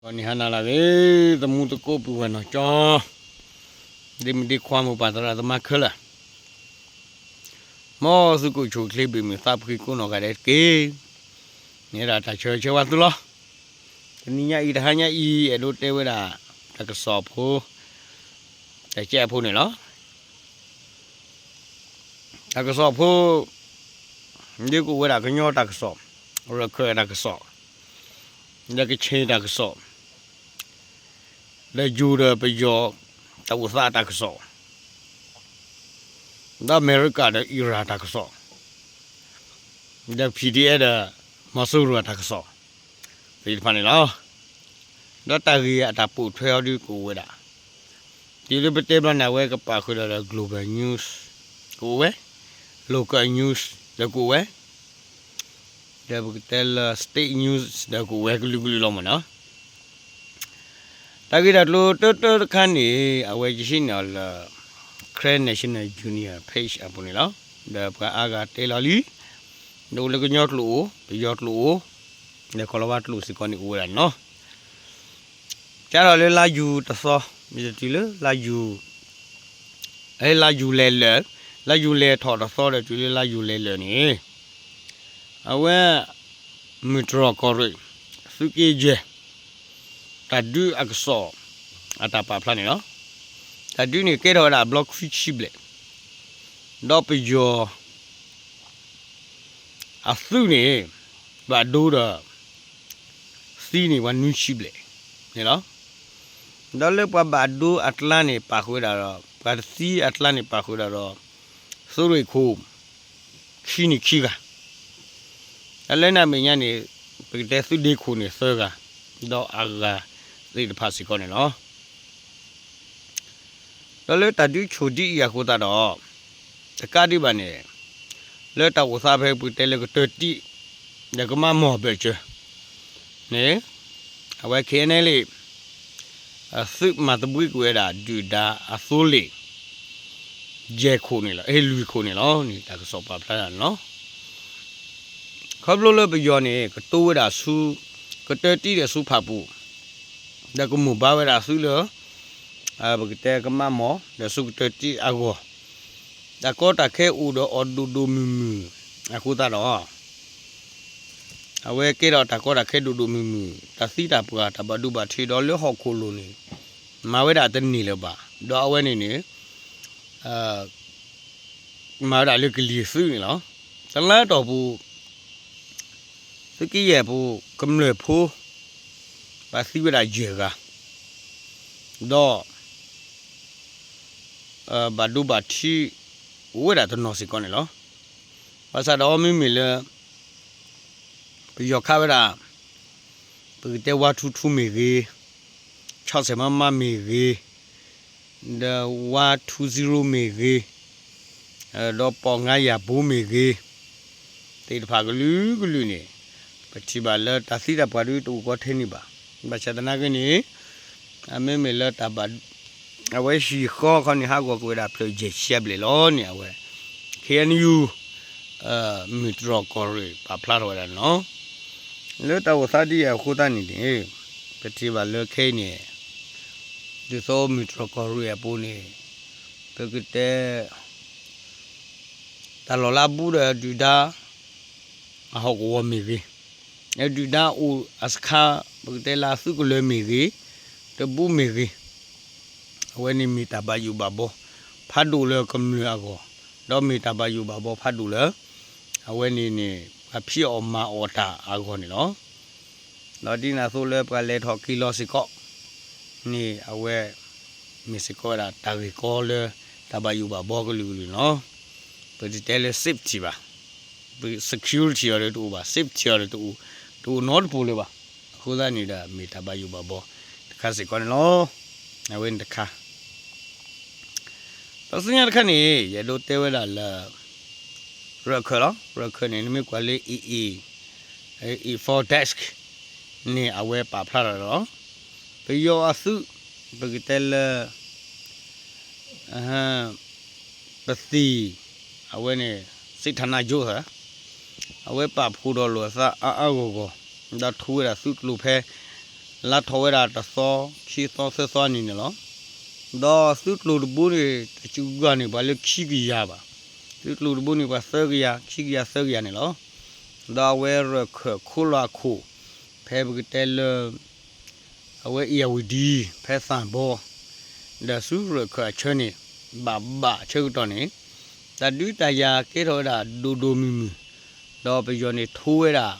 ဂီၤနံၤဟါနၤလၢအဂ့ၤ, သမူသကိးပုၢ်ဝဲၢ်နီၢ်ကၠီ, ဒ့မုၣ်ဒ့ခွါမိၢ်ပၢ်သရၣ်သမါခဲလၢာ်, မ်သုကအိၣ်ဆူၣ်အိၣ်ချ့ဘၣ်မုာ်သးဖှံကိးနီၢ်ဂၤဒဲးတက့ၢ်. မ့ၢ်ဒၣ်တၢ်ဆၢဂ့ၤဆၢဝါသုလီၤ. တနံၤညါအံၤ တဟါညါအံၤ အဲၣ်ဒိးတဲဝဲဒၣ် တၢ်ကစီၣ်ဖိ တၢ်ကဲအဖိန့ၣ်လီၤ. တၢ်ကစီၣ်ဖိ ဒ်ကအိၣ်ဝဲဒၣ်ကညီတၢ်ကစီၣ်, ရခၢၣ်တၢ်ကစီၣ်, ဒီးကခ့ၣ်တၢ်ကစီၣ်, ဒီးယိၤဒီးပယီၤတၢ်အိၣ်သးတၢ်ကစီၣ်, ဒီးအမဲရကၤဒီးအံရၣ်တၢ်ကစီၣ်, ဒီး ပီၣ်ထံၣ်အဲၣ် ဒီး မီၤစိရိၤတၢ်ကစီၣ် သ့ၣ်တဖၣ်န့ၣ်လီၤ. ဒီးတၢ်ဂ့ၢ်အတၢ်ပိာ်ထွဲအီၤဒ်ကအိၣ်ဝဲဒၣ် တုၤလၢပတဲဘျီန့ၣ် အဝဲကပာ်ဃုာ်ဒီး global news ကအိၣ်ဝဲ, local news ဒီးကအိၣ်ဝဲ, ဒီးပကတဲလၢ state news ဒီးကအိၣ်ဝဲကလုာ်ကလုာ်လီၤမ့ၢ်နီၤ. တၢ်ဂ့ၢ်တၢ်ကျိၤတၢတၢတခါန့ၣ် အဝဲယဟံးန့ၢ်အီၤလၢ Karen National Union page အပူၤန့ၣ်လီၤ. ဒီးပှၤအါဂၤတဲလီၤလံ, ဒီးအိၣ်လၢကညီကျိာ်အိၣ်, ပယီၤကျိာ်အိၣ်, ဒီးကီၢ်လီၤဝါကျိာ်စ့ၢ်ကီးန့ၣ်အိၣ်ဝဲဒၣ်န့ၣ်လီၤ. ကဒီးလၢလါယူၤတသီ, မ့ၢ်တတုၤလၢလါယူၤ, လါယူၤလဲၤလၢာ်, လါယူၤလဲၤထီၣ်တသီဒီးတုၤလၢလါယူၤလဲၤလၢာ်န့ၣ်, အဝဲ မုၢ်တြီၢ်ကီၢ်ရ့ၣ် သုးက့ယဲၢ် တၢ်ဒုးအကစီၣ် အတၢ်ပာ်ဖျါန့ၣ်လီၤ. တၢ်ဒုးန့ၣ်ကဲထီၣ်ဝဲဒၣ်အဘျီခွံဆံဘျဲၣ်, ဒီးပယီၤ အသုးန့ၣ် ဘၣ်ဒိဒီး သံန့ၣ်ပှၤနွံဆံဘျဲၣ်န့ၣ်လီၤ. ဒီးလၢပှၤဘၣ်ဒိအကျါန့ၣ် ပာ်ဃုာ်ဝဲဒၣ်ဒီး ပှၤတသံအကျါန့ၣ် ပာ်ဃုာ်ဝဲဒၣ်ဒီး သုးရ့ၣ်ခိၣ် ခံနံၣ်ခံဂၤ, ဒီးလၢန့ၣ်အမဲာ်ညါန့ၣ် ပကတဲသုးဒ့ခိၣ်န့ၣ်သၢဂၤ, ဒီးအဂၤသ့ၣ်တဖၣ်စ့ၢ်ကီးန့ၣ်လီၤ. ဒီးလၢတၢ်ဒုးဆိၣ်ဒံးအံၤအဃိသတးဒီး တကးဒံးဘၣ်န့ၣ် လၢတၢ်အိၣ်သးဖဲပကတဲလၢကတၢၢ်တံၢ် ဒီးကမၣ်မီၢ်ဘၢၣ်စၢၤန့ၣ် အဝဲ ခ့ၣ်အဲၣ်အၣ်လ့ၣ် အသုးမၤသဘှံးကွံာ်ဝဲဒၣ်ဒုၣ်ဒါအသိလ့ၣ် ယဲၢ်ခိၣ်န့ၣ်လီၤ, အဲ လွံၢ်ခိၣ်န့ၣ်လီၤန့ၣ် တၢ်ကစီၣ်ပာ်ဖျါတၢ်န့ၣ်လီၤ. ခီဖျိလၢပယီၤန့ၣ် ကတိၤဝဲဒၣ်ဆူ ကတၢၢ်တံၢ်ဒီးဆူဖၣ်ပူၤ, ဒီးကမိၢ်ဘါဝဲဒၣ်သုးလၢ ပကတဲကမၣ်မီၢ် ဒီးဆူကတၢၢ်တံၢ်အဂီၢ်, တၢ်ကီတၢ်ခဲအိၣ်ဒီးအီၤဒိၣ်ဒိၣ်မုၢ်မုၢ်အဃိသတးဒီး အဝဲကဲထီၣ်တၢ်ကီတၢ်ခဲဒိၣ်ဒိၣ်မုၢ်မုၢ်, တၢ်သံတၢ်ပှၢ်တၢ်ဘၣ်ဒိဘၣ်ထံးဒီးလၢဟီၣ်ခိၣ်လိၤန့ၣ် မၤဝဲဒၣ်တန့ၢ်လၢၤဘၣ်, ဒီးအဝဲန့ၣ်န့ၣ် မၤဝဲဒၣ်လၢကလံၤသုးန့ၣ်လီၤ. တလါတီၢ်ပူၤ သုးက့ယဲၢ်ပူၤ ကမျၢၢ်ဖိ ဘၣ်သံဝဲဒၣ်ယဲၢ်ဂၤ, ဒီး ဘၣ်ဒိဘၣ်ထံး အိၣ်ဝဲဒၣ်တနီၤစ့ၢ်ကီးန့ၣ်လီၤ. ဘၣ်ဆၣ်ဒီးမ့မ့ၢ်လၢ ပယီၤခးဝဲဒၣ် ပကတဲ one two two မ့ၢ်ဂ့ၤ, ခြောက်ဆယ် မမ မ့ၢ်ဂ့ၤ, ဒီး one two zero မ့ၢ်ဂ့ၤ, ဒီး ပီၣ်ငါယၢ်ဘိ မ့ၢ်ဂ့ၤ, သ့ၣ်တဖၣ်ကလုာ်ကလုာ်န့ၣ် ပထံၣ်ဘၣ်လၢတၢ်သံတၢ်ပှၢ်ဒုးတအိၣ်ကီထဲန့ၣ်ဘၣ်. ဘၣ်ဆၣ်သနာ်က့န့ၣ် အမ့မ့ၢ်လၢတၢ်ဘၣ် အဝဲဟံၣ်ဃီခီန့ၣ် ဟးဂီၤကွံာ်ဝဲဒၣ်ဖျၢၣ်ယဲၢ်ဆံဘျဲၣ်လီၤန့ၣ် အဝဲ ခ့ၣ်အဲၣ်ယူၣ် မုၢ်တြီၢ်ကီၢ်ရ့ၣ် ပာ်ဖျါထီၣ်ဝဲဒၣ်န့ၣ်လီၤ. လၢတၢ်အိၣ်သးဒ်အံၤအဃိသတးန့ၣ်န့ၣ် ပထံၣ်ဘၣ်လၢခဲအံၤန့ၣ် ဒ်သိးမုၢ်တြီၢ်ကီၢ်ရ့ၣ်အပူၤန့ၣ် ပကတဲ တၢ်လီၢ်လၢအဘူးဒီးဒုၣ်ဒါ အဟီၣ်ကဝီၤမ့ၢ်ဂ့ၤ, ဒုၣ်ဒါအိၣ်အစခါ ပကတဲလၢအသုးကလၢၤမ့ၢ်ဂ့ၤ, တဘူးမ့ၢ်ဂ့ၤ, အဝဲန့ၣ်မ့ၢ်တၢ်ဘၣ်ယိၣ်ဘၣ်ဘီ ဖးဒိၣ်လၢကမျၢၢ်အဂီၢ်, ဒီးမ့ၢ်တၢ်ဘၣ်ယိၣ်ဘၣ်ဘီဖးဒိၣ်လၢ အဝဲန့ၣ်န့ၣ် ပှၤဖံးအီၣ်မၤအီၣ်တၢ်အဂီၢ်န့ၣ်လီၤ. ဒီးဒ်န့ၣ်အသိးလၢပှၤလဲၤထီၣ်က့ၤလီၤစ့ၢ်ကီးန့ၣ် အဝဲ မ့ၢ်စ့ၢ်ကီးဝဲဒၣ်တၢ်ဂ့ၢ်ကီလၢ တၢ်ဘၣ်ယိၣ်ဘၣ်ဘီကလုာ်ကလုာ်န့ၣ်လီၤ. ပတတဲလၢ safety ဘၣ်, security အီၤဒီးတအိၣ်ဘၣ်, safety အီၤဒီးတအိၣ်, တအိၣ်နီတပူၤလၢၤဘၣ်. အဃိသတးန့ၣ်ဒီး မ့ၢ်တၢ်ဘၣ်ယိၣ်ဘၣ်ဘီတခါစ့ၢ်ကီးန့ၣ်လီၤ. အဝဲန့ၣ်တခါ ဒီးဆူညါတခါန့ၣ် ယအဲၣ်ဒိးတဲဝဲဒၣ်လၢ ရၢၢ်ခၢၣ်လီၤ. ရၢၢ်ခၢၣ်န့ၣ် နမ့ၢ်ကွၢ်လၢ AA, A four Desk န့ၣ် အဝဲပာ်ဖျါထီၣ်လီၤ. ပယီၤအသုး ပကတဲလၢ ပသံၣ် အဝဲန့ၣ် စစ်ဌာနချုပ် အဝဲပာ်ဖှိၣ်ဒီးလိာ်အသးအါအါဂီၢ်ဂီၢ် ဒီးထူဝဲဒၣ်သုးကျိၤဖဲ လါထီၣ်ဝဲဒၣ်တသီ, ခံသီ, သၢသီန့ၣ်န့ၣ်လီၤ. ဒီးသုးကျိၤတဘိန့ၣ် တဂၤန့ၣ် ပှၤလၢခံကယၤဘၣ်. သုးကျိၤတဘိန့ၣ် ပှၤသၢကယၤ, ခံကယၤ သၢကယၤန့ၣ်လီၤ. ဒီးအဝဲရၢၢ်ခၢၣ်ခိၣ်လီၤအခိၣ်, ဖဲပကတဲလၢ အဝဲအ့ၣ်ယၣ်ဝတံၣ် ဖဲသၣ်ဘီ ဒီးဆူရၢၢ်ခၢၣ်အဆၢန့ၣ် ဘၣ်ဘၣ်ဆၢကတီၢ်န့ၣ် တၢ်ဒုးတၢ်ယၤကဲထီၣ်ဝဲဒၣ်ဒိၣ်ဒိၣ်မုၢ်မုၢ်, ဒီးပယီၤန့ၣ်ထိဝဲဒၣ်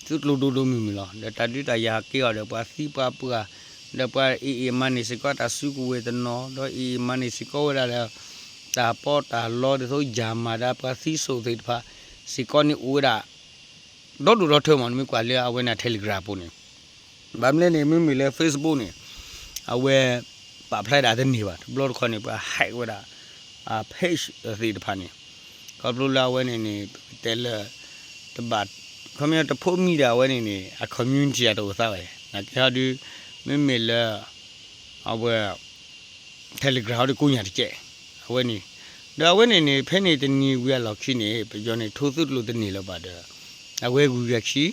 သုးကျိၤဒိၣ်ဒိၣ်မုၢ်မုၢ်လီၤ. ဒီးတၢ်ဒုးတၢ်ယၤကဲအီၤဒီးပှၤသံပှၤပှၢ်, ဒီးပှၤအ့ၣ်အ့ၣ်မၤန့ၢ်စ့ၢ်ကီးတၢ်စုကဝဲၤတနီၤ, ဒီးအ့ၣ်အ့ၣ်မၤန့ၢ်စ့ၢ်ကီးဝဲဒၣ်ဒီး တၢ်ပီးတၢ်လီဒ်သိးယၤမၤဒါပှၤသံစိၣ်သ့ၣ်တဖၣ် စ့ၢ်ကီးန့ၣ်အိၣ်ဝဲဒၣ် ဒီဒိၣ်ဒီထၢမး နမ့ၢ်ကွၢ်လၢအဝဲန့ၣ် Telegram ပူၤန့ၣ်, ဘၣ်မနုၤလဲၣ်န့ၣ် မ့မ့ၢ်လၢ Facebook န့ၣ် အဝဲပာ်ဖျါဒၣ်တန့ၢ်ဘၣ်. တဘျီတခီၣ်န့ၣ် ပှၤ hack ဝဲဒၣ် page သ့ၣ်တဖၣ်န့ၣ်, ခီဖျိလၢအဝဲန့ၣ်န့ၣ် ပကတဲလၢ တဘၣ် ခီပညီတဖိးမံဒီးအဝဲန့ၣ်န့ၣ် အ community အတအိၣ်သးဘၣ်. နာ်က့ဟီဒုး မ့မ့ၢ်လၢ အဝဲ Telegram ဟီဒုးကိးညၣ်တကဲး အဝဲန့ၣ်, ဒီးအဝဲန့ၣ်န့ၣ် ဖဲန့ၣ်တနံၤဝံၤအလီၢ်ခံန့ၣ် ပယီၤန့ၣ် ထိသုးကျိၤတန့ၢ်လၢၤဘၣ်ဒီး အဝဲဂုၤက့ၤအခံ,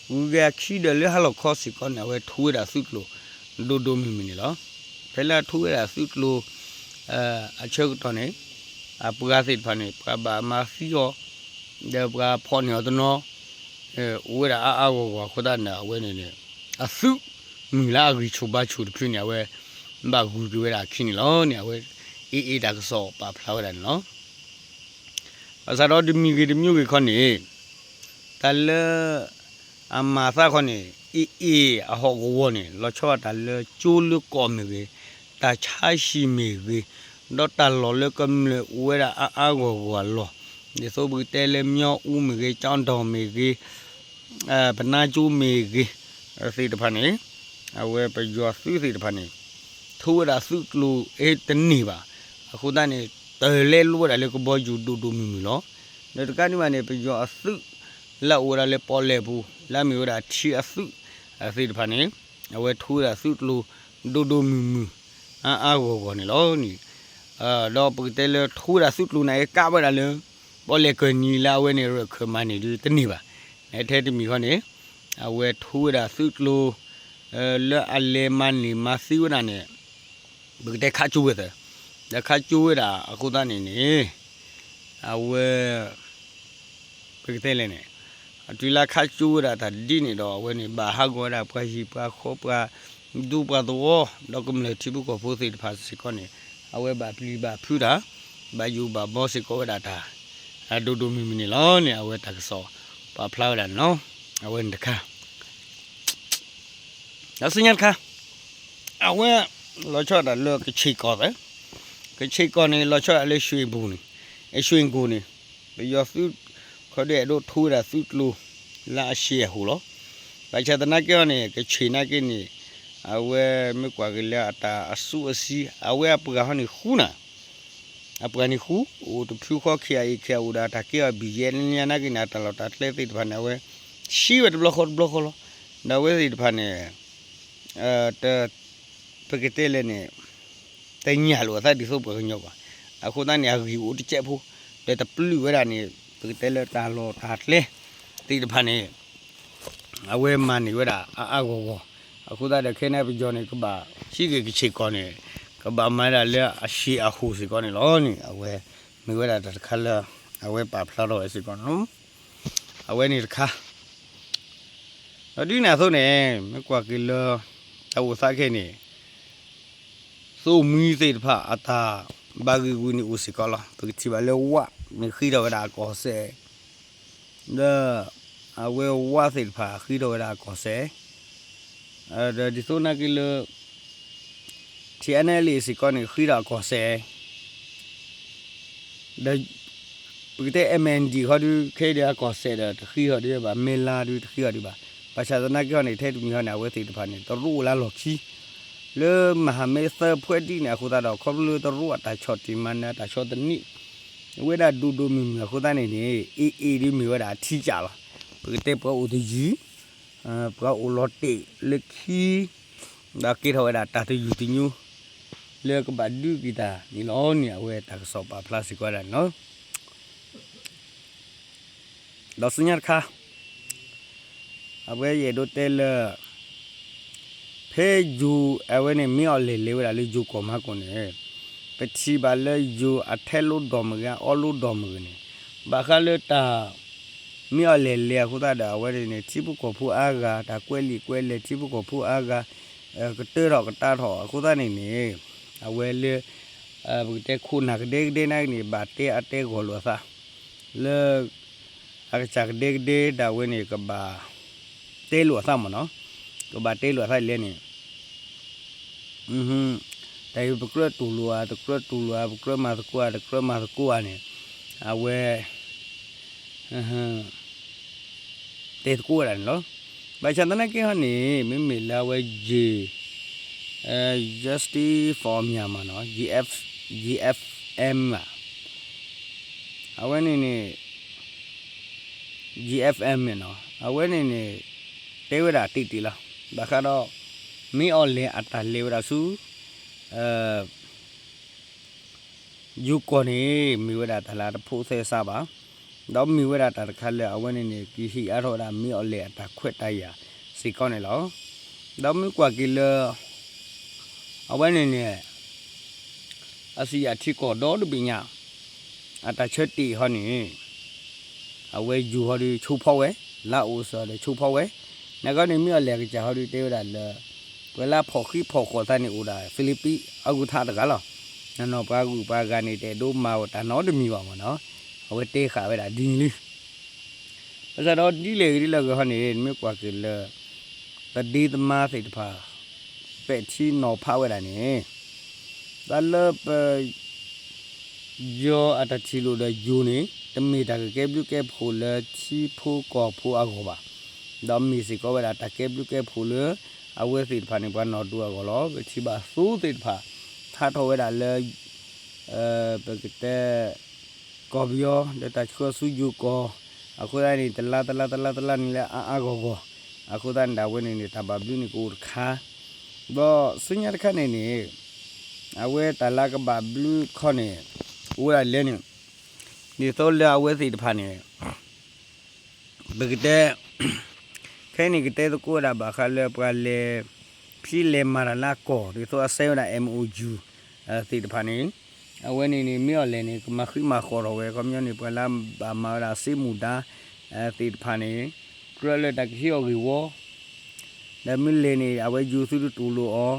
ဂုၤက့ၤအခံဒီးလၢဟါလီၤခီစ့ၢ်ကီးန့ၣ် အဝဲထိဝဲဒၣ်သုးကျိၤ ဒိၣ်ဒိၣ်မုၢ်မုၢ်န့ၣ်လီၤ. ဖဲလၢအထိဝဲဒၣ်သုးကျိၤ အဆၢကတီၢ်န့ၣ် အပှၤသ့ၣ်တဖၣ်န့ၣ် ပှၤဘၣ်မၤသံအီၤ ဒီးပှၤဖီၣ်န့ၢ်အီၤတနီၤ အိၣ်ဝဲဒၣ်အါအါဂီၢ်ဂီၢ်အဃိသတးန့ၣ် အဝဲန့ၣ်န့ၣ် အသုးမုၢ်လၢအဂံၢ်ဆူၣ်ဘါဆူၣ်တဖုန့ၣ် အဝဲ ဘၣ်ဂုၤက့ၤဝဲဒၣ်အခံန့ၣ်လီၤန့ၣ် အဝဲ အ့ၣ်အ့ၣ်တၢ်ကစီၣ်ပာ်ဖျါဝဲဒၣ်န့ၣ်လီၤ. ဘၣ်ဆၣ်ဒီးတမံၤဂ့ၤတမံၤဂ့ၤခီန့ၣ် တၢ်လၢ အမၤအသးခီန့ၣ် အ့ၣ်အ့ၣ်အဟီၣ်ကဝီၤန့ၣ် လီၤဆီဒၣ်တၢ်လၢကၠိလၢကီၢ်မ့ၢ်ဂ့ၤ, တၢ်ဆါဟံၣ်မ့ၢ်ဂ့ၤ, ဒီးတၢ်လီၢ်လၢကမျၢၢ်အိၣ်ဝဲဒၣ်အါအါဂီၢ်ဂီၢ်အလီၢ်, ဒ်သိးပကတဲလၢ မၠီအူမ့ၢ်ဂ့ၤ, ကၠီဒီၣ်မ့ၢ်ဂ့ၤ, ပနါကၠိမ့ၢ်ဂ့ၤ သ့ၣ်တဖၣ်န့ၣ် အဝဲပယီၤသုးသ့ၣ်တဖၣ်န့ၣ် ထိဝဲဒၣ်သုးကျိၤအ့တန့ၢ်ဘၣ်. အဃိသတးန့ၣ် တၢ်လဲလိဝဲဒၣ်လၢကဘီယူၤဒိၣ်ဒိၣ်မုၢ်မုၢ်လီၤ. ဒီးတကးဒံးဘၣ်န့ၣ် ပယီၤအသုး လၢအအိၣ်ဝဲဒၣ်လၢပီၣ်လဲၣ်ပူၤ လၢအမ့ၢ်ဝဲဒၣ်ထံအသုး သ့ၣ်တဖၣ်န့ၣ် အဝဲထိဝဲဒၣ်သုးကျိၤ ဒိၣ်ဒိၣ်မုၢ်မုၢ် အါအါဂီၢ်ဂီၢ်န့ၣ်လီၤန့ၣ်. ဒီးပကတဲလၢထိဝဲဒၣ်သုးကျိၤန့ၣ် ကးဝဲဒၣ်လၢ ပီၣ်လဲၣ်ကၢၢ်နံၤလၢအဝဲန့ၣ် ရၢၢ်ခၢၣ်မၤန့ၢ်ဒုးတန့ၢ်ဘၣ်. ထဲတမံၤဃီန့ၣ် အဝဲထိဝဲဒၣ်သုးကျိၤ လၢအလဲၤမၤန့ၢ်မၤသံဝဲဒၣ်န့ၣ် ပကတဲခးကၠိဝဲသၢ, ဒီးခးကၠိဝဲဒၣ်အဃိသတးန့ၣ်န့ၣ် အဝဲ ပကတဲလဲၣ်န့ၣ် အတုၤလၢခးကၠိဝဲဒၣ်တၢ်ဒ်န့ၣ်ဒီး အဝဲန့ၣ် ဘၣ်ဟးဂီၤဝဲဒၣ်ပှၤဟံၣ်ပှၤဃီပှၤဒူပှၤသဝီ ဒီးကမျၢၢ်ထံဖိကီၢ်ဖိသ့ၣ်တဖၣ်စ့ၢ်ကီးန့ၣ် အဝဲဘၣ်ပျံၤဘၣ်ဖုးတၢ် ဘၣ်ယိၣ်ဘၣ်ဘီစ့ၢ်ကီးဝဲဒၣ်တၢ် ဒိၣ်ဒိၣ်မုၢ်မုၢ်န့ၣ်လီၤန့ၣ် အဝဲတၢ်ကစီၣ်ပာ်ဖျါဝဲဒၣ်န့ၣ်လီၤ. အဝဲန့ၣ်တခါ ဒီးဆူညါတခါ အဝဲ လီၤဆီဒၣ်တၢ်လၢကဆ့ၣ်ကီၢ်သၢ, ကဆ့ၣ်ကီၢ်န့ၣ် လီၤဆီဒၣ်လၢ ရွှေဘို န့ၣ်, ရွှေဘို န့ၣ် ပယီၤသုး ခီဒဲးအဲၣ်ဒိးထိဝဲဒၣ်သုးကျိၤ လၢအရှံအဟိၣ်လီၤ. ဘၣ်ဆၣ်သနာ်က့အီၤန့ၣ် ကဆ့ၣ်နာ်က့န့ၣ် အဝဲမ့ၢ်ကွၢ်က့ၤလၢအတၢ်အစူအစံ အဝဲအပှၤဟီန့ၣ်ဃူနၤ အပှၤန့ၣ်ဃူ အိၣ်တဖုဃီ ခံဂၤအံၤ ခံဂၤအိၣ်ဒီးတၢ်ကဲအီၤ ဘံၣ်ယဲၢ်လၢညါနာ်က့န့ၣ် အတၢ်လီၢ်တၢ်ကျဲသ့ၣ်တဖၣ်န့ၣ် အဝဲ ဆံဝဲတဘျီဃီတဘျီဃီလီၤ. ဒီးအဝဲသ့ၣ်တဖၣ်န့ၣ် ပကတဲလဲၣ်န့ၣ် တညၣ်လိာ်အသးဒ်သိးပှၤကညီဘၣ်. အဃိသတးန့ၣ် အဂံၢ်အိၣ်တကဲးဖိ ဒီးတပျုၢ်ဝဲဒၣ်န့ၣ် ပကတဲလၢတၢ်လီၢ်တၢ်ကျဲသ့ၣ်တဖၣ်န့ၣ် အဝဲမၤန့ၢ်ဝဲဒၣ်အါအါဂီၢ်ဂီၢ်. အဃိသတးဒီးခဲန့ၣ်ပယီၤန့ၣ် ကဘၣ်ဟံးက့ၤကဆ့ၣ်ကီၢ်န့ၣ် ကဘၣ်မၤဒၣ်လၢအရှံအဟိၣ်စ့ၢ်ကီးန့ၣ်လီၤန့ၣ် အဝဲမ့ၢ်ဝဲဒၣ်တၢ်တခါလၢ အဝဲပာ်ဖျါထီၣ်ဝဲစ့ၢ်ကီးန့ၣ်လီၤ. အဝဲန့ၣ်တခါ ဒီးဒ်န့ၣ်အသိးန့ၣ် မ့ၢ်ကွၢ်က့ၤလၢ တၢ်အိၣ်သးခဲအံၤန့ၣ် သိၣ်မှံသ့ၣ်တဖၣ်အတၢ်ဘၣ်ဂံာ်ဂူာ်န့ၣ်အိၣ်စ့ၢ်ကီးလီၤ. ပကထံၣ်ဘၣ်လၢဝၣ်န့ၣ်ဃ့ထီၣ်ဝဲဒၣ်အကီၢ်စဲၣ် ဒီးအဝဲဝၣ်သ့ၣ်တဖၣ်ဃ့ထီၣ်ဝဲဒၣ်အကီၢ်စဲၣ် ဒီးဒ်သိးနာ်က့လၢ ထံအနဲလံစ့ၢ်ကီးန့ၣ် ဃ့ထီၣ်အကီၢ်စဲၣ် ဒီး ပကတဲ MNDAA ဃီဒုး ခဲအံၤဒီးအကီၢ်စဲၣ်ဒီးတဃ့ထီၣ်ဒံးဘၣ် မဲၢ်လါဒုးတဃ့ထီၣ်ဒံးဘၣ်. ဘၣ်ဆၣ်သနာ်က့ဟီန့ၣ် ထဲတမံၤဟီန့ၣ် အဝဲသ့ၣ်တဖၣ်န့ၣ် တရူးအိၣ်လၢလီၢ်ခံ လၢမဟာမိတ်သၢဖုတံၢ်န့ၣ် အဃိသတးဒီး ခီဖျိလၢတရူးအတၢ်ဆီၣ်တံၢ်မၤနၢၤ အတၢ်ဆီၣ်သနံး ဝဲဒၣ်ဒိၣ်ဒိၣ်မုၢ်မုၢ်အဃိသတးန့ၣ်န့ၣ် AA ဒုးမ့ၢ်ဝဲဒၣ်အထံကၢ်လီၤ. ပကတဲပှၤအိၣ်တယုၢ် ပှၤအိၣ်လီၤတဲာ်လၢခံ ဒီးကဲထီၣ်ဝဲဒၣ်တၢ်တယုၢ်တညိ လၢကဘၣ်ဒုးက့ၤတၢ်န့ၣ်လီၤန့ၣ် အဝဲတၢ်ကစီၣ်ပာ်ဖျါစ့ၢ်ကီးဝဲဒၣ်န့ၣ်လီၤ. ဒီးဆူညါတခါ အဝဲယအဲၣ်ဒိးတဲလၢ ဖဲယိၤအဝဲန့ၣ် မ့ၢ်အီၤလဲၤလဲၤဝဲဒၣ်လၢယိၤကီၢ်မၤကိၣ်န့ၣ် ပထံၣ်ဘၣ်လၢယိၤအထဲလိဒိၣ်မုၢ်ဂ့ၤ အီလိဒိၣ်မုၢ်ဂ့ၤန့ၣ် ဘၣ်ဃးလၢတၢ် မ့ၢ်အီၤလဲၤလဲၤအဃိသတးဒီး အဝဲန့ၣ်န့ၣ် ထံဖိကီၢ်ဖိအါဂၤ တၢ်ကွဲးလံာ်ကွဲးလဲၢ်ထံဖိကီၢ်ဖိအါဂၤ ကတၢထီၣ်ကတၢထီၣ်အဃိသတးန့ၣ်န့ၣ် အဝဲလၢ ပကတဲခိၣ်နၢ်ကဒဲကဒဲနာ်က့န့ၣ် ဘၣ်တဲအတဲဂီၢ်လိာ်အသး လၢ အကစၢ်ကဒဲကဒဲဒၣ်ဝဲန့ၣ် ကဘၣ်တဲလိာ်အသးမ့ၢ်နီၤ, ကဘၣ်တဲလိာ်အသးလဲၣ်န့ၣ် တၢ်အံၤပကြၢးတူၢ်လိာ်ဧါ တကြၢးတူၢ်လိာ်ဧါ ပကြၢးမၤသကိးဧါ တကြၢးမၤသကိးဧါန့ၣ် အဝဲ တဲသကိးဝဲဒၣ်န့ၣ်လီၤ. ဘၣ်ဆၣ်သနာ်က့ဟီန့ၣ် မ့မ့ၢ်လၢအဝဲ J Justice for Myanmar နီၤ G F G F M ဘၣ် အဝဲန့ၣ်န့ၣ် G F M န့ၣ်နီၤ အဝဲန့ၣ်န့ၣ် တဲဝဲဒၣ်တံၢ်တံၢ်လီၤ. ဘၣ်ဃးဒီး မ့ၢ်အီၤလဲၤအတၢ်လဲၤဝဲဒၣ်ဆူ ယိၤကီၢ်န့ၣ် မ့ၢ်ဝဲဒၣ်တၢ်လၢတဖိးသဲစးဘၣ်, ဒီးမ့ၢ်ဝဲဒၣ်တၢ်တခါလၢအဝဲန့ၣ်န့ၣ် ကဟ့ၣ်အါထီၣ်ဝဲဒၣ်မ့ၢ်အီၤလဲၤအတၢ်ခွဲးတၢ်ယာ်စ့ၢ်ကီးန့ၣ်လီၤ. ဒီးမ့ၢ်ကွၢ်က့ၤလၢ အဝဲန့ၣ်န့ၣ် အစံးအထံကီၢ်ဒီတဘ့ၣ်ညါ အတၢ်ဆၢတဲာ်ဟီန့ၣ် အဝဲယိၤဟီဒီးဆိဖီဝဲ, လါအိၣ်စၢၤဒီးဆိဖီဝဲ, နဂီၢ်န့ၣ်မ့ၢ်အီၤလဲၤအကစၢ်ဟီဒီးတဲဝဲဒၣ်လၢ ပှၤလၢအဖီၣ်ဃံဖီၣ်ဃီၣ်သးန့ၣ်အိၣ်ဒၣ် Philippine အဂုၤထးတဂၤလီၤ. နနီၢ်ပှၤဂုၤပှၤဂၤန့ၣ် တအဲၣ်ဒိးမၤအီၤတၢ်နီတမံၤဘၣ်မ့ၢ်နီၤ, အဝဲတဲဃာ်ဝဲဒၣ်ဒ်န့ၣ်လံ. ဘၣ်ဆၣ်ဒီးဒ်လဲၣ်ဂ့ၤဒ်လဲၣ်ဂ့ၤဟီန့ၣ် နမ့ၢ်ကွၢ်က့ၤလၢ ပဒ့သမါသ့ၣ်တဖၣ် ပဲာ်ထံနီၤဖးဝဲဒၣ်န့ၣ် တၢ်လၢပ ယီၤအတၢ်ထံၣ်လိာ်ဒီးယိၤန့ၣ် တမ့ၢ်တၢ်ကကဲဘျုးကဲဖှိၣ်လၢထံဖိကီၢ်ဖိအဂီၢ်ဘၣ်. ဒီးမ့ၢ်စ့ၢ်ကီးဝဲဒၣ်တၢ်ကဲဘျုးကဲဖှိၣ်လၢ အဝဲသ့ၣ်တဖၣ်န့ၣ် ပှၤနီၢ်ဒိၣ်အဂီၢ်လီၤ. ပထံၣ်ဘၣ်သိသ့ၣ်တဖၣ် ထါထီၣ်ဝဲဒၣ်လၢ ပကတဲ ကီၢ်ပယီၤ ဒီးတၢ်ဆှၢဆူယိၤကီၢ် အဃိသတးန့ၣ် တလါတလါတလါတလါန့ၣ်လၢအါအါဂီၢ်ဂီၢ် အဃိသတးန့ၣ် ဒၣ်ဝဲန့ၣ်န့ၣ် တၢ်ဘၣ်ဘျုးန့ၣ်ကအိၣ်တခါ ဒီးဆူညါတခါန့ၣ်န့ၣ် အဝဲတၢ်လၢကဘၣ်ဘျုးခီန့ၣ် အိၣ်ဝဲဒၣ်လဲၣ်န့ၣ် ဒ်သိးလၢအဝဲသ့ၣ်တဖၣ်န့ၣ် ပကတဲ ခဲအံၤန့ၣ်ကတဲသကိးဝဲဒၣ်ဘၣ်ဃးလၢပှၤလဲၤ ဖံးလဲၤမၤတၢ်လၢအကီၢ် ဒ်သိးအစဲဝဲဒၣ် M O U သ့ၣ်တဖၣ်န့ၣ် အဝဲန့ၣ်န့ၣ် မ့ၢ်အီၤလဲၣ်န့ၣ် ကမၤဃံမၤဃီၤထီၣ်ဝဲ ခီပညီန့ၣ် ပှၤလၢအဘၣ်မၤဝဲဒၣ်စ့မူဒါ သ့ၣ်တဖၣ်န့ၣ် ကြၢးလၢတၢ်ကဟ့ၣ်အီၤဂ့ၢ်ဝီ ဒီးမ့ၢ်လဲၣ်န့ၣ် အဝဲယိၤသုတတူၢ်လိာ်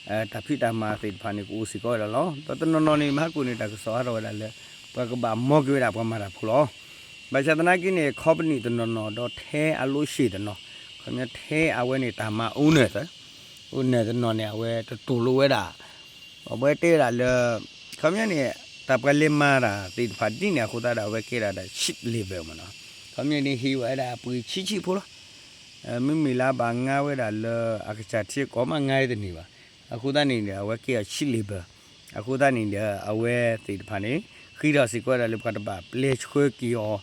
အီၤ တၢ်ဖံးတၢ်မၤသ့ၣ်တဖၣ်န့ၣ် ကအိၣ်စ့ၢ်ကီးဝဲဒၣ်လီၤ. ဒီးတနီၤနီၤန့ၣ် မဟါကိၣ်န့ၣ် တၢ်ကစီၣ်ဟးထီၣ်ဝဲဒၣ်လၢ ပှၤကဘၣ်မီက့ၤဝဲဒၣ်ပှၤမၤတၢ်ဖိလီၤ. ဘၣ်ဆၣ်သနာ်က့န့ၣ် company တနီၤနီၤ ဒီးထဲအ location တနီၤ ခီပညီထဲအဝဲန့ၣ် တၢ်မၤ owner owner တနီၤန့ၣ် အဝဲတတူၢ်လိာ်ဝဲဒၣ် အဝဲတဲဝဲဒၣ်လၢ ခီပညီန့ၣ် တၢ်ပှၤလဲၤမၤတၢ်သ့ၣ်တဖၣ်ဒ်န့ၣ်အဃိသတးဒီး အဝဲကဲဒၣ်ဒီး cheap labor မ့ၢ်နီၤ. ခီပညီန့ၣ် ဟ့ၣ်ဝဲဒၣ်အပှ့ၤဆံးဆံးဖိလီၤ. မ့မ့ၢ်လၢအဘၣ်ငါဝဲဒၣ်လၢအကစၢ်ထံကီၢ်မး ငါတန့ၢ်ဘၣ်. အဃိသတးန့ၣ်ဒီး အဝဲကဲအီၤ cheap labor အဃိသတးန့ၣ်ဒီး အဝဲသ့ၣ်တဖၣ်န့ၣ် ဃ့ထီၣ်စ့ၢ်ကီးဝဲဒၣ်လၢပှၤတဘၣ်ပျဲဆှၢက့ၤအီၤ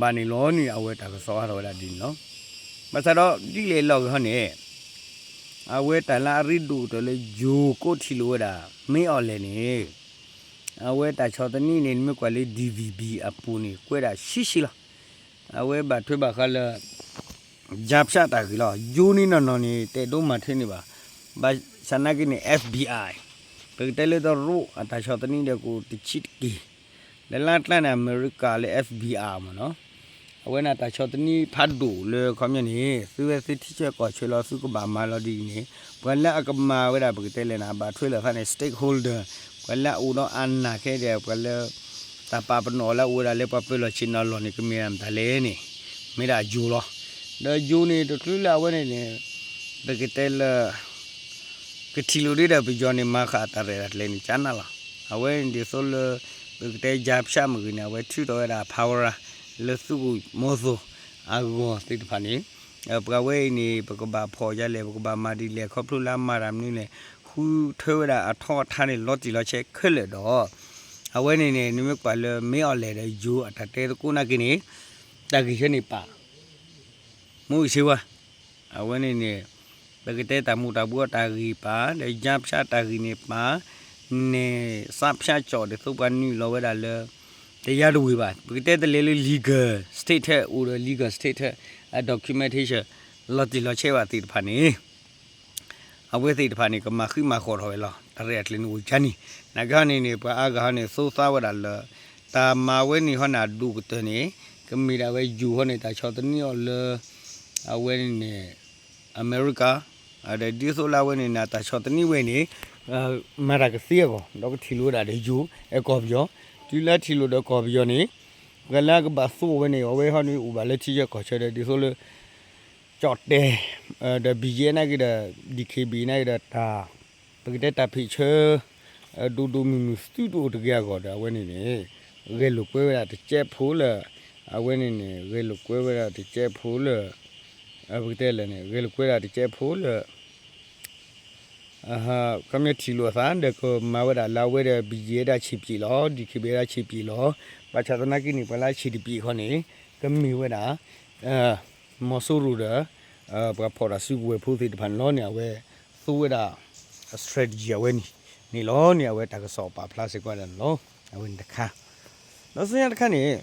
ဘၣ်န့ၣ်လီၤန့ၣ် အဝဲတၢ်ကစီၣ်ဟးထီၣ်ဝဲဒၣ်ဒ်န့ၣ်လီၤ. ဘၣ်ဆၣ်ဒီးဒ်လဲၣ်လီၤဂ့ၤဟီန့ၣ် အဝဲတၢ်လၢအရ့ဒိၣ်ကတၢၢ်လၢယိၤကိးထံၣ်လိာ်ဝဲဒၣ် မ့ၢ်အီၤလဲၣ်န့ၣ် အဝဲတၢ်ဆီၣ်သနံးန့ၣ် နမ့ၢ်ကွၢ်လၢ D V B အပူၤန့ၣ် ကွဲးဒၣ်ဆံးဆံးလီၤ. အဝဲဘၣ်ထွဲဘၣ်ဃးလၢ ယါဖၠးတၢ်ဂ့ၢ်လီၤ. ယိၤန့ၣ်နီၢ်နီၢ်န့ၣ် တအဲၣ်ဒိးမၤထွဲန့ၣ်ဘၣ်. ဘၣ်ဆၣ်နာ်က့န့ၣ် F B I ပကတဲလၢတရူးအတၢ်ဆီၣ်သနံးဒီးကအိၣ်တဆံးတက့ၢ် လၢလါကျါန့ၣ် အမဲရကၤလၢ F B I မ့ၢ်နီၤ, အဝဲန့ၣ်တၢ်ဆီၣ်သနံးဖးဒိၣ်လၢခီပညီန့ၣ် သုဝဲသုထံဆၢကီၢ်ဆၢလီၤ သုကဘၣ်မၤလီၤဒ်အံၤန့ၣ် ပှၤလၢအကမၤဝဲဒၣ်ပကတဲလဲၣ်န့ၣ် အဘၣ်ထွဲလိာ်သးန့ၣ် stakeholder ပှၤလၢအအိၣ်ဒီးအနၢ်ခဲဒီး ပှၤလၢ တၢ်ပာ်ပနီၣ်လၢအအိၣ်ဝဲဒၣ်လၢပှၤပၢၤလီၢ်ဆ့ၣ်နီၤလီၢ်န့ၣ် ကမ့ၢ်ဒၣ်မတၤလဲၣ်န့ၣ် မ့ၢ်ဒၣ်ယိၤလီၤ. ဒီးယိၤန့ၣ် တချုးလၢအဝဲန့ၣ်န့ၣ် ပကတဲလၢ ကထံၣ်လိာ်ဒ်ဒီးပယီၤန့ၣ် မၤဃာ်တၢ်ရဲၣ်တၢ်ကျဲၤန့ၣ် ကနၣ်လီၤ. အဝဲန့ၣ်ဒ်သိးလၢ ပကတဲယါဖၠးမ့ၢ်ဂ့ၤန့ၣ် အဝဲထုးထီၣ်ဝဲဒၣ် power လၢသုးခိၣ်မီၤသိၣ်အဂီၢ်သ့ၣ်တဖၣ်န့ၣ် ပှၤဝဲအံၤန့ၣ် ပကဘၣ်ဖီၣ်ယါလဲၣ် ပကဘၣ်မၤဒ်လဲၣ် ခီဖျိလၢအမၤတၢ်မနုၤလဲၣ် ဃုထၢဝဲဒၣ်အထီအထါန့ၣ် လီၤတံၢ်လီၤဆဲးခဲလၢာ်ဒီး အဝဲန့ၣ်န့ၣ် နမ့ၢ်ကွၢ်လၢမ့ၢ်အီၤလဲၣ်ဒီးယိၤအတၢ်တဲသကိးနာ်က့န့ၣ် တၢ်ဂ့ၢ်ဆၢန့ၣ်ပာ် မူကဆ့ဝါ အဝဲန့ၣ်န့ၣ် ပကတဲတၢ်မူၤတၢ်ဘှီးတၢ်ဂ့ၢ်ပာ် ဒီးယါဖၠးတၢ်ဂ့ၢ်န့ၣ်ပာ် န့ၣ် စးဖၠးကၠီၣ် ဒ်သိးပှၤနုာ်လီၤဝဲဒၣ်လၢ တယါတဝ့ၢ်ဘၣ် ပကတဲတလဲၤလၢ legal status အိၣ်ဒီး legal status အ documentation လီၤတံၢ်လီၤဆဲးဘၣ်သ့ၣ်တဖၣ်န့ၣ် အဝဲသ့ၣ်တဖၣ်န့ၣ် ကမၤဃံမၤဃီထီၣ်ဝဲလီၤ. တၢ်ရဲၣ်တၢ်ကျဲၤန့ၣ်အိၣ်ကန့ၣ်, နာ်က့ဟီန့ၣ်န့ၣ် ပှၤအါဂၤဟီန့ၣ် သိသးဝဲဒၣ်လၢ တၢ်မၤဝဲန့ၣ်ဟီန့ၣ် အဒိၣ်ကတၢၢ်န့ၣ် ကမ့ၢ်ဒၣ်ဝဲယိၤဟီန့ၣ် တၢ်ဆီၣ်သနံးအီၤလၢ အဝဲန့ၣ်န့ၣ် အမဲရကၤ, ဒီးဒ်သိးလၢအဝဲန့ၣ်န့ၣ် တၢ်ဆီၣ်သနံးဝဲန့ၣ် မၤတၢ်ကသ့အဂီၢ် ဒီးကထံၣ်လိာ်ဝဲဒၣ်ဒီးယိၤ အဲကီၢ်ပယီၤ, တုၤလၢထံၣ်လိာ်ဒီးကီၢ်ပယီၤန့ၣ် ပှၤလၢအကဘၣ်သိအဝဲန့ၣ် အဝဲဟီန့ၣ်အိၣ်ဘၣ်လၢထံဆၢကီၢ်ဆၢဒီး ဒ်သိးလၢ ကၠီၣ်တဲၣ် ဒီး ဘံၣ်ယဲၢ် နာ်က့ဒီး ဒံၣ်ခ့ဘံၣ် နာ်က့ဒီး တၢ် ပကတဲတၢ်ဖ့ၣ်ဆၢ ဒိၣ်ဒိၣ်မုၢ်မုၢ်သုတအိၣ်တဂ့ၤအဂီၢ်ဒီး အဝဲန့ၣ်န့ၣ် ဂဲၤလိာ်ကွဲဝဲဒၣ်တကဲးဖိလၢ အဝဲန့ၣ်န့ၣ် ဂဲၤလိာ်ကွဲဝဲဒၣ်တကဲးဖိလၢ ပကတဲလဲၣ်န့ၣ် ဂဲၤလိာ်ကွဲဒၣ်တကဲးဖိလၢ ခီပညီထံၣ်လိာ်အသး ဒီးကမၤဝဲဒၣ်လၢအဝဲဒီး ဘံၣ်ယဲၢ် ဒၣ်ဆံးပျံးလီၤ, ဒံၣ်ခ့ဘံၣ် ဒၣ်ဆံးပျံးလီၤ, ဘၣ်ဆၣ်သနာ်က့န့ၣ် ပှၤလၢဆံးတပျံးခီန့ၣ် ကမ့ၢ်ဝဲဒၣ် မီၤစိရိၤဒီး ပှၤဖီၣ်တၢ်စုကဝဲၤဖိသ့ၣ်တဖၣ်န့ၣ်လီၤန့ၣ် အဝဲသူဝဲဒၣ် strategy အဝဲန့ၣ် န့ၣ်လီၤန့ၣ် အဝဲတၢ်ကစီၣ်ပာ်ဖျါစ့ၢ်ကီးဝဲဒၣ်န့ၣ်လီၤ. အဝဲန့ၣ်တခါ ဒီးဆူညါတခါန့ၣ်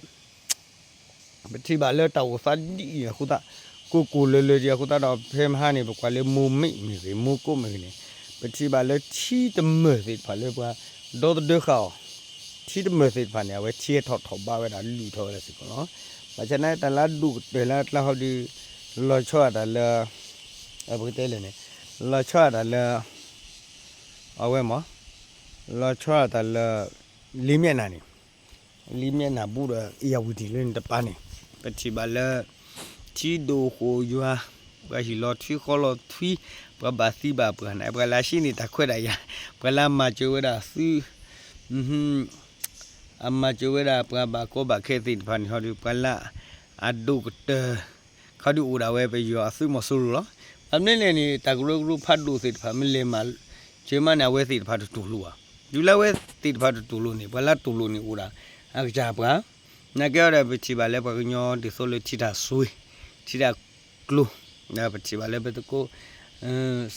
ပထံၣ်ဘၣ်လၢတၢ်အိၣ်သးဒ်အံၤအဃိသတး ကိၢ်ကိၢ်လၢၤလၢၤဒံးအဃိသတးဒီး ဖဲမဟါန့ၣ် ပကွၢ်လၢမိၢ်မ့ၣ်မ့ၢ်ဂ့ၤ မိၢ်ကိၣ်မ့ၢ်ဂ့ၤန့ၣ် ပထံၣ်ဘၣ်လၢထံတမၢၢ်သ့ၣ်တဖၣ်လၢပှၤ ဒီသဒၢဃာ်အီၤ ထံတမၢၢ်သ့ၣ်တဖၣ်န့ၣ် အဝဲထံဟဲထီၣ်ထီၣ်ဘးဝဲဒၣ် လုၢ်ထီၣ်ဝဲဒၣ်စ့ၢ်ကီးလီၤ. ဘၣ်ဆၣ်န့ၣ် တၢ်လၢအဒိၣ်ကတၢၢ်လၢအကျါဟီဒီး လီၤဆီဒၣ်တၢ်လၢ ပကတဲလဲၣ်န့ၣ် လီၤဆီဒၣ်တၢ်လၢ အဝဲမ့ၢ် လီၤဆီဒၣ်တၢ်လၢ လံာ်မျက်နှာန့ၣ် လံာ်မျက်နှာဘူးဒီး အ့ၣ်ယၣ်ဝတံၣ်လၢန့ၣ်တပၤန့ၣ် ပထံၣ်ဘၣ်လၢ ထံဒိၣ်ဃိၣ်ယွၤ ပှၤဟံၣ်လီၤထွံဃီလီၤထွံ ပှၤဘၣ်သံဘၣ်ပှၢ်န့ၣ် ပှၤလၢအဟံးန့ၢ်တၢ်ခွဲးတၢ်ယာ် ပှၤလၢအမၤစၢၤဝဲဒၣ်သု အမၤစၢၤဝဲဒၣ်ပှၤဘၣ်ကီဘၣ်ခဲသ့ၣ်တဖၣ်န့ၣ်ဟီဒီး ပှၤလၢအဒိၣ်ကတၢၢ် ခီဒုးအိၣ်ဒၣ်ဝဲပယီၤအသုးမီၤစိရိၤလီၤ. ဘၣ်မနုၤလဲၣ်န့ၣ် တၢ်ကရၢကရိဖးဒိၣ်သ့ၣ်တဖၣ် မ့ၢ်လဲၤမၤစၢၤမးန့ၣ် အဝဲသ့ၣ်တဖၣ်တတူၢ်လိာ်ဘၣ်. တုၤလၢအဝဲသ့ၣ်တဖၣ်တတူၢ်လိာ်န့ၣ် ပှၤလၢတူၢ်လိာ်န့ၣ်အိၣ်ဒၣ် အကစၢ်ပှၤ နာ်က့အီၤဒီး ပထံၣ်ဘၣ်လၢပှၤကညီဒ်သိးလၢထံတၢ်စွ့ ထံတၢ်ကျိၤ ဒီးပထံၣ်ဘၣ်လၢပသကိး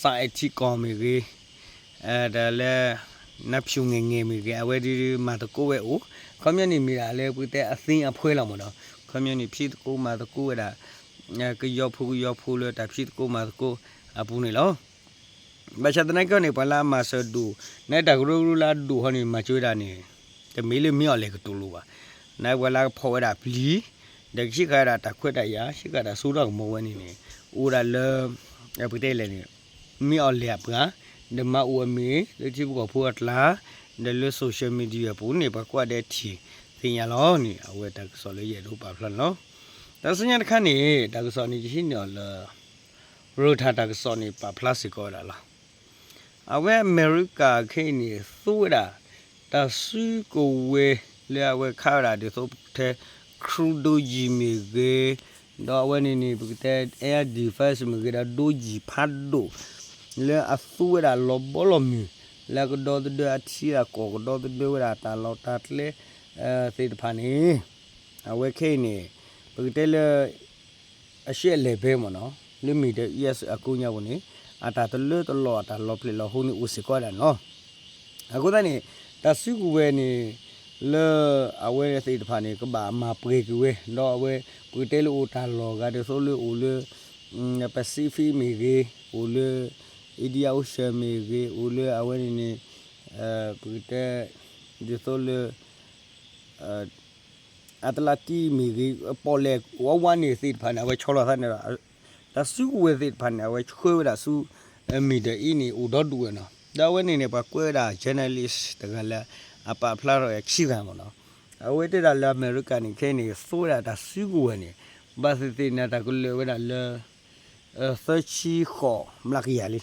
စးအဲၣ်ထံကီၢ်မ့ၢ်ဂ့ၤ ဒီးလၢ နၢ်ဖၠူၣ်ငဲၢ်ငဲၢ်မ့ၢ်ဂ့ၤ အဝဲဒၣ်မၤသကိးဝဲအိၣ် ခီပညီန့ၣ်မ့ၢ်ဒၣ်လၢပကတဲအသ့အဖှဲလီၤမ့ၢ်နီၤ ခီပညီန့ၣ် ဖံးသကိးမၤသကိးဝဲဒၣ် ကယီဖိကယီဖိလၢတၢ်ဖံးသကိးမၤသကိးအပူၤန့ၣ်လီၤ. ဘၣ်ဆၣ်သနာ်က့န့ၣ် ပှၤလၢအမၤစၢၤဒိၣ် နတၢ်ကရၢကရိလၢအဒိၣ်ဟီန့ၣ် မၤစၢၤဝဲဒၣ်န့ၣ် တမ့ၢ်လၢမ့ၢ်အီၤလဲၣ်ကတူၢ်လိာ်ဘၣ်. နပှၤလၢကဖီၣ်ဝဲဒၣ်ပျံၤ ဒီးကဟံးဃာ်ဝဲဒၣ်တၢ်ခွဲးတၢ်ယာ် ဟံးဃာ်တၢ်စိတၢ်ကမီၤဝဲန့ၣ်န့ၣ် အိၣ်ဒၣ်လၢ ပကတဲလဲၣ်န့ၣ် မ့ၢ်အီၤလဲၣ်အပှၤ ဒီးမၤအိၣ်အမ့ၢ် လၢထံဖိကီၢ်ဖိအကျါ ဒီးလၢ social media အပူၤန့ၣ် ပှၤကွၢ်ဒဲးထံၣ်သ့ၣ်ညါလီၤန့ၣ် အဝဲတၢ်ကစီၣ်လၢယအဲၣ်ဒိးပာ်ဖျါန့ၣ်လီၤ. တၢ်ဆူညါတခါန့ၣ် တၢ်ကစီၣ်န့ၣ် ယဟံးန့ၢ်အီၤလၢ Reuters တၢ်ကစီၣ်န့ၣ် ပာ်ဖျါစ့ၢ်ကီးဝဲဒၣ်လီၤ. အဝဲအမဲရကၤခဲအံၤန့ၣ် သူဝဲဒၣ် တၢ်စုကဝဲၤလၢအဝဲခးဝဲဒၣ်ဒ်သိးပကတဲ ခရူဒိယံၤမ့ၢ်ဂ့ၤ, ဒီးအဝဲန့ၣ်န့ၣ် ပကတဲ air defense မ့ၢ်ဂ့ၤ ဒီးဒိယံၤဖးဒိၣ် လၢအသူဝဲဒၣ်လီၤဘီလီၤမုၢ် လၢအကဒီသဒၢအထံအကီၢ် ကဒီသဒၢဝဲဒၣ်တၢ်လီၢ်တၢ်ကျဲ သ့ၣ်တဖၣ်န့ၣ် အဝဲခဲအံၤန့ၣ် ပကတဲလၢ အရှေ့အလယ်ပိုင်းမ့ၢ်နီၤ လၢ Middle East အကိးညါပူၤန့ၣ် အတၢ်တလၢတလီၢ်အတၢ်လီၤဖျဲးလီၤဟိန့ၣ်အိၣ်စ့ၢ်ကီးဒၣ်န့ၣ်လီၤ. အဃိသတးန့ၣ် တၢ်စုကဝဲၤန့ၣ် လၢအဝဲသ့ၣ်တဖၣ်န့ၣ် ကဘၣ်မၤပှဲၤက့ၤဝဲ ဒီးအဝဲ ပကတဲလၢအိၣ်တၢ်လီၢ်ဂၤဒ်သိးလၢအိၣ်လၢ Pacific မ့ၢ်ဂ့ၤ, အိၣ်လၢ Indian Ocean မ့ၢ်ဂ့ၤ, အိၣ်လၢအဝဲန့ၣ်န့ၣ် ပကတဲ ဒ်သိးလၢ Atlantic မ့ၢ်ဂ့ၤ ပီၣ်လဲၣ်ဝါဝါန့ၣ်သ့ၣ်တဖၣ်န့ၣ် အဝဲဆီလီၤသးန့ၣ်ဒီး တၢ်စုကဝဲၤသ့ၣ်တဖၣ်န့ၣ် အဝဲဆှၢဝဲဒၣ်ဆူ Middle East န့ၣ် အိၣ်ဒီဒူၣ်ဝဲနီၤ. ဒီးအဝဲန့ၣ်န့ၣ် ပှၤကွဲးဝဲဒၣ် journalist တဂၤလၢ အပာ်ဖျါထီၣ်ဝဲခံဂၤမ့ၢ်နီၤ. အဝဲတဲဒၣ်လၢအမဲရကၤန့ၣ် ခဲအံၤန့ၣ် သူဝဲဒၣ်တၢ်စုကဝဲၤန့ၣ် ဘၣ်သ့ၣ်သ့ၣ်န့ၣ် တၢ်ကလၢာ်ဝဲဒၣ်လၢ သၢဆံဃိးမျးကယၤလံ.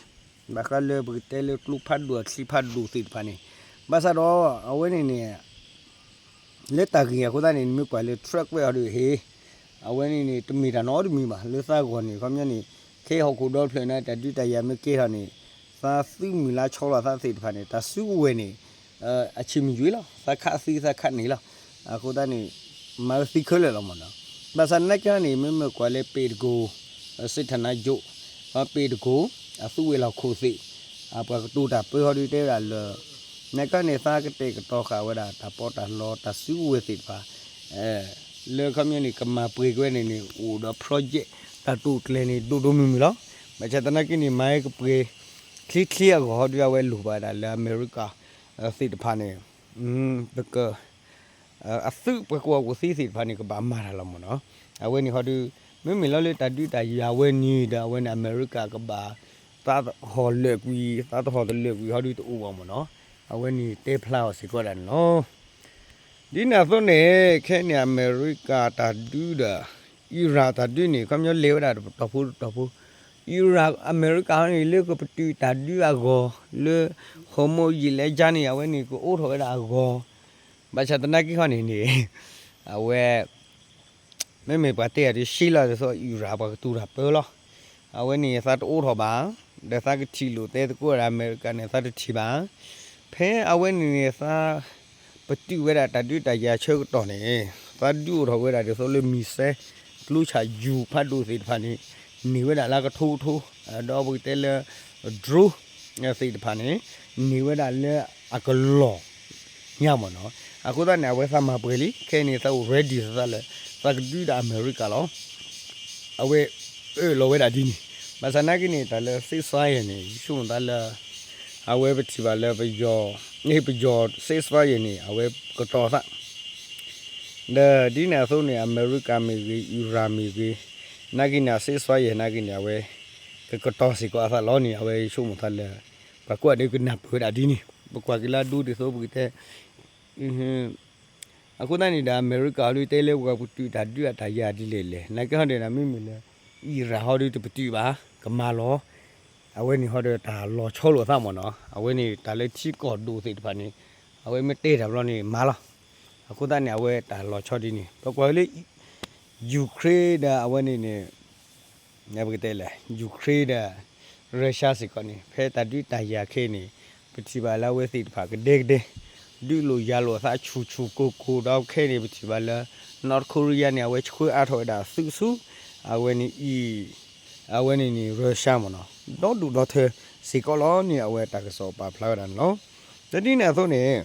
ဘၣ်ဃးလၢပကတဲလၢကျိဖးဒိၣ်အချံဖးဒိၣ်သ့ၣ်တဖၣ်န့ၣ် ဘၣ်ဆၣ်ဒီး အဝဲန့ၣ်န့ၣ် လၢတၢ်ဂ့ၢ်အဃိသတးန့ၣ် နမ့ၢ်ကွၢ်လၢ track ဝဲအီၤဒီးဟ့ၣ် အဝဲန့ၣ်န့ၣ် တမ့ၢ်တၢ်နီတမံၤဘၣ် လၢသးဂီၢ်န့ၣ် ခီပညီန့ၣ် ခဲအံၤဟီၣ်ခိၣ်ဒီဖျၢၣ်န့ၣ် တၢ်ဒုးတၢ်ယၤမ့ၢ်ကဲထီၣ်န့ၣ် သးသုးမုၢ်လၢဆီလီၤသးသ့ၣ်တဖၣ်န့ၣ် တၢ်စုကဝဲၤန့ၣ် အဆံးမုၢ်ယွၤလီၤ သးခးသံသးခးန့ၣ်လီၤ. အဃိသတးန့ၣ် မၤဝဲသံခဲလၢာ်လီၤမ့ၢ်နီၤ. ဘၣ်ဆၣ်နာ်က့န့ၣ် မ့မ့ၢ်ကွၢ်လၢ Pentagon စစ်ဌာနချုပ် Pentagon အသုးဝဲၤလီၢ်ခိၣ်သ့ၣ် အပှၤကတိၤတၢ်ပၢဟီဒုးတဲဝဲဒၣ်လၢ နာ်က့န့ၣ် သးကတဲာ်ကတီၤဃာ်ဝဲဒၣ် တၢ်ပီးတၢ်လီတၢ်စုကဝဲၤသ့ၣ်တဖၣ် လၢခီပညီန့ၣ် ကမၤပှဲၤက့ၤဝဲန့ၣ်န့ၣ် အိၣ်ဒီး project တၢ်တိာ်ကျဲၤန့ၣ် ဒိၣ်ဒိၣ်မုၢ်မုၢ်လီၤ. ဘၣ်ဆၣ်သနာ်က့န့ၣ် မၤကပှဲၤ ချ့ချ့အဂီၢ်ဟီဒုး အဝဲလိၣ်ဘၣ်ဒၣ်လၢအမဲရကၤသ့ၣ်တဖၣ်န့ၣ် ပက အသုးပှၤကူၣ်ဘၣ်ကူၣ်သ့သ့ၣ်တဖၣ်န့ၣ် ကဘၣ်မၤတၢ်လီၤမ့ၢ်နီၤ. အဝဲန့ၣ်ဟီဒုး မ့မ့ၢ်လီၤလၢတၢ်ဒုးတၢ်ယၤဝဲန့ၣ်ဒီး အဝဲန့ၣ်အမဲရကၤကဘၣ် သးဟီၣ်လၢာ်ကွံာ် သးတဟီၣ်တလၢာ်ကွံာ်ဟီဒုးတအိၣ်ဘၣ်မ့ၢ်နီၤ. အဝဲန့ၣ်တဲဖျါအီၤစ့ၢ်ကီးဒၣ်န့ၣ်လီၤ. ဒ်န့ၣ်အသိးန့ၣ် ခဲန့ၣ်အမဲရကၤတၢ်ဒုးဒီး အံရၣ်တၢ်ဒုးန့ၣ် ခီပညီလဲၤဝဲဒၣ်တတီၢ်ဖိတတီၢ်ဖိ အံရၣ်အမဲရကၤန့ၣ် လၢကပတုာ်တၢ်ဒုးအဂီၢ် လၢ Hormuz ယံာ်လဲၤကါန့ၣ် အဝဲန့ၣ်ကအိးထီၣ်ဝဲဒၣ်အဂီၢ် ဘၣ်ဆၣ်သနာ်က့ဟီန့ၣ်န့ၣ် အဝဲ မ့မ့ၢ်ပှၤတဲယၤဒုးရှဲလီၤဒ်သိးအံရၣ်ပှၤကတူၢ်တၢ်ပၢလီၤ. အဝဲန့ၣ်သးတအိးထီၣ်ဘၣ် ဒီးသးကထံၣ်လိာ်တဲသကိးဝဲဒၣ်အမဲရကၤန့ၣ် သးတထံၣ်ဘၣ်. ဖဲအဝဲန့ၣ်န့ၣ် သးပတုာ်ဝဲဒၣ်တၢ်ဒုးတၢ်ယၤဆၢကတီၢ်န့ၣ် သးဒုးအိၣ်ထီၣ်ဝဲဒၣ်ဒ်သိးလၢ missile ကျိဆၣ်ယူၤဖးဒိၣ်သ့ၣ်တဖၣ်န့ၣ် န့ၢ်ဝဲဒၣ်လၢကထိကထိ ဒီးပကတဲလၢ drone သ့ၣ်တဖၣ်န့ၣ် န့ၢ်ဝဲဒၣ်လၢအကလီၢ်ညါမ့ၢ်နီၤ. အဃိသတးန့ၣ် အဝဲသးမၤပှဲၤလံ ခဲအံၤန့ၣ် သးအိၣ် ready သးလၢ သးကဒုးဒၣ်အမဲရကၤလီၤ. အဝဲအၢၣ်လီၤဝဲဒၣ်ဒ်န့ၣ် ဘၣ်ဆၣ်သနာ်က့န့ၣ် တၢ်လၢ ceasefire န့ၣ် ယဆိကမိၣ်သးလၢ အဝဲပထံၣ်ဘၣ်လၢပယီၤ ပယီၤ ceasefire န့ၣ် အဝဲကတီၤသး ဒီးဒ်န့ၣ်အသိးန့ၣ် အမဲရကၤမ့ၢ်ဂ့ၤ အံရၣ်မ့ၢ်ဂ့ၤ နာ်က့န့ၣ် ceasefire နာ်က့န့ၣ် အဝဲ ကကတီၤစ့ၢ်ကီးအသးလီၤန့ၣ် အဝဲယဆိကမိၣ်သးလၢ ပှၤကိးဂၤဒဲးကနၢ်ပၢၢ်ဝဲဒၣ်ဒ်န့ၣ် ပကွၢ်က့ၤလၢအဒိဒ်သိးပကတဲ အဃိသတးန့ၣ်ဒီး အမဲရကၤဟီဒုးတဲလၢပှၤပတုာ်တၢ်ဒုးအတၢ်ယၤဒ်လဲၣ်လဲၣ် နာ်က့ဟီဒုးဒၣ်မ့မ့ၢ်လၢ အံရၣ်ဟီဒုးတပတုာ်ဘၣ် ကမၤလီၤ အဝဲန့ၣ်ဟီဒီးတၢ်လီၤဆီလိာ်အသးမ့ၢ်နီၤ အဝဲန့ၣ်တၢ်လၢထံကီၢ်ဒိၣ်သ့ၣ်တဖၣ်န့ၣ် အဝဲမ့ၢ်တဲတၢ်ဘျီန့ၣ်မၤလီၤ. အဃိသတးန့ၣ် အဝဲတၢ်လီၤဆီဒ်န့ၣ် ပကွၢ်လၢ Ukraine ဒီးအဝဲန့ၣ်န့ၣ် ပကတဲလဲၣ် Ukraine ဒီး Russia စ့ၢ်ကီးန့ၣ် ဖဲတၢ်ဒုးတၢ်ယၤခဲအံၤန့ၣ် ပထံၣ်ဘၣ်လၢအဝဲသ့ၣ်တဖၣ်ကဒဲကဒဲ ဒုးလိာ်ယၤလိာ်အသးဆူၣ်ဆူၣ်ကိၢ်ကိၢ် ဒီးခဲအံၤန့ၣ် ပထံၣ်ဘၣ်လၢ North Korea န့ၣ် အဝဲဆှၢအါထီၣ်ဝဲဒၣ်သုးဆူ အဝဲန့ၣ်အံၤ အဝဲန့ၣ်န့ၣ် Russia မ့ၢ်နီၤ ဒီဒူၣ်ဒီထၢစ့ၢ်ကီးလီၤန့ၣ် အဝဲတၢ်ကစီၣ်ပာ်ဖျါဝဲဒၣ်န့ၣ်လီၤ. ဒီးဒ်န့ၣ်အသိးန့ၣ်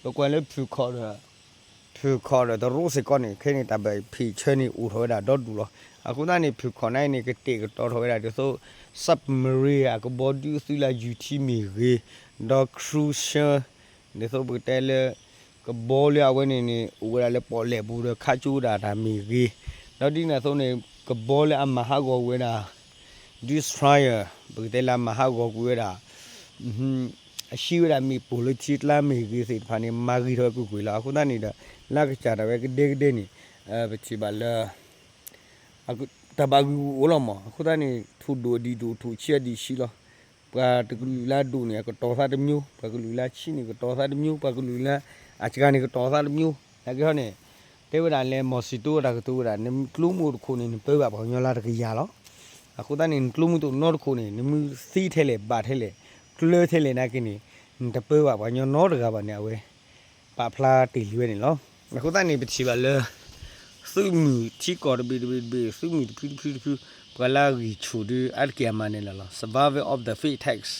ပကွၢ်လၢဖုၣ်ခီၣ်ဒီး ဖုၣ်ခီၣ်ဒီးတရူးစ့ၢ်ကီးန့ၣ် ခဲန့ၣ် တၢ်ဘၣ်ဖံးဆၢန့ၣ်အိၣ်ထီၣ်ဝဲဒၣ်ဒီဒူၣ်လီၤ. အဃိသတးန့ၣ် ဖုၣ်ခီၣ်န့ၣ်န့ၣ် ကတဲာ်ကတီၤထီၣ်ဝဲဒၣ်ဒ်သိး submarine အကဘီဒုးသုးလၢယူၤထံမ့ၢ်ဂ့ၤ, ဒီး cruiser ဒ်သိးပကတဲလၢ ကဘီလၢအဝဲန့ၣ်န့ၣ် အိၣ်ဝဲဒၣ်လၢပီၣ်လဲၣ်ပူၤဒီးခးကၠိဝဲဒၣ်တၢ်မ့ၢ်ဂ့ၤ, ဒီးဒ်န့ၣ်အသိးန့ၣ် ကဘီလၢအမၤဟးဂီၤကွံာ်ဝဲဒၣ် destroyer ပကတဲလၢအမၤဟးဂီၤကွံာ်ဝဲဒၣ် အဟံးဝဲဒၣ်မ့ၣ်ပိၢ်လၢထံကျါမ့ၢ်ဂ့ၤသ့ၣ်တဖၣ်န့ၣ် မၤဂ့ၤထီၣ်ဝဲကွ့ၢ်ကွ့ၢ်လီၤ. အဃိသတးန့ၣ်ဒီး လၢကစၢ်ဒၣ်ဝဲကဒဲကဒဲန့ၣ် ပထံၣ်ဘၣ်လၢ တၢ်ဘၣ်ဂံၢ်ဂူာ်အိၣ်လီၤမး. အဃိသတးန့ၣ် ထိၣ်ဒိၣ်အဒံးဒိၣ် ထိၣ်ဆံးအဒံးဆံးလီၤ. ပှၤတကလုာ်လၢအဒိၣ်န့ၣ် အကတီၤသးတမျိုး, ပှၤကလုာ်လၢအဆံးန့ၣ် ကတီၤသးတမျိုး, ပှၤကလုာ်လၢအစှၤန့ၣ် ကတီၤသးတမျိုး. နာ်က့ဟီန့ၣ် တဲဝဲဒၣ်လၢ မီၤစံၣ်တိၣ်တၢ်ကတိၤဝဲဒၣ် နကျိမုၢ်အိၣ်တခိၣ်န့ၣ် နပၢဘၣ်ပှၤကညီလၢတကယၤလီၤ. အဃိသတးန့ၣ် နကျိမုၢ်တအိၣ်နီတခိၣ်န့ၣ် နမ့ၢ်သံထဲလဲၣ် ဘၣ်ထဲလဲၣ် ကျၢၤထဲလဲၣ်နာ်က့န့ၣ် နတပၢဘၣ်ပှၤကညီနီတဂၤဘၣ်န့ၣ် အဝဲ ပာ်ဖျါတ့ၢ်လံဝဲန့ၣ်လီၤ. အဃိသတးန့ၣ် ပထံၣ်ဘၣ်လၢ သုးမုၢ်ထံကီၢ်တဘ့ၣ်တဘ့ၣ်တဘ့ၣ် သုးမုၢ်တဖုတဖုတဖု ပှၤလၢအဂံၢ်ဆူၣ်ဒုး အါတက့ၢ်အမၤနၢၤလီၤလီၤ. Survival of the fittest